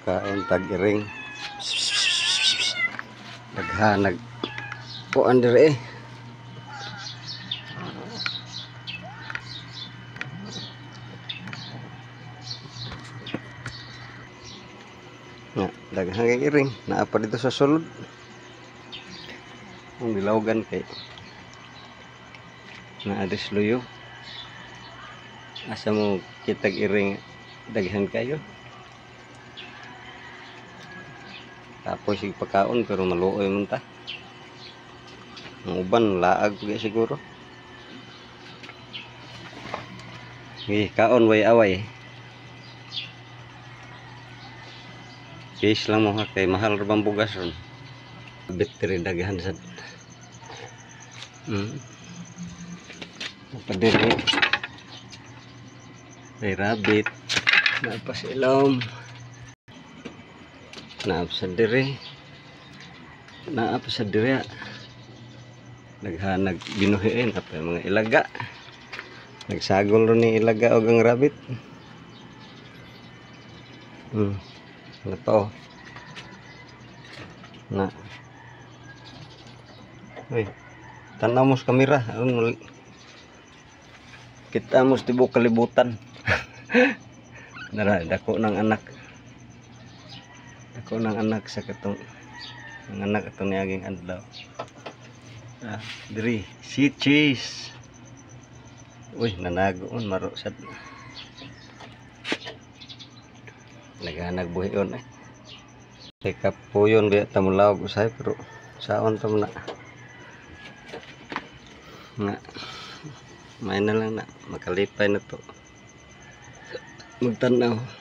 Kaon tag iring. Daghanag kuan diri eh. Nga, daghang kay iring naa pa dito sa sulod. Ang bilawgan kay naa diri luyo. Asa mo kitag iring daghan kayo. Tapos sig pagkaon pero maluoy man ta. Ang uban laag pag siguro. Gi kaon way away. Case lang mo ha kay mahal ra bang bugas ron. Battery daghan sad. Padiri. May rabbit. Naa pa sa ilawom. Naa pa sa diri. Naa pa sa diri. Naghanag binuhi na pa mga ilaga. Nagsagol ron ni ilaga og ang rabbit. Ano pa oh. Na. Uy. Tanaw mo sa kamera. Aron kita mo sa tibok kalibutan. Nara, dako ng anak. Dako ng anak sa katong ang anak ato niaging adlaw. Ah, diri si cheese. Uy, nanago on maro sad. Naghanag buhion eh. Kay kapuyon biya ta molawog usahay pero saon ta mo na. Nga may na lang na makalipay na to. Magtan-aw.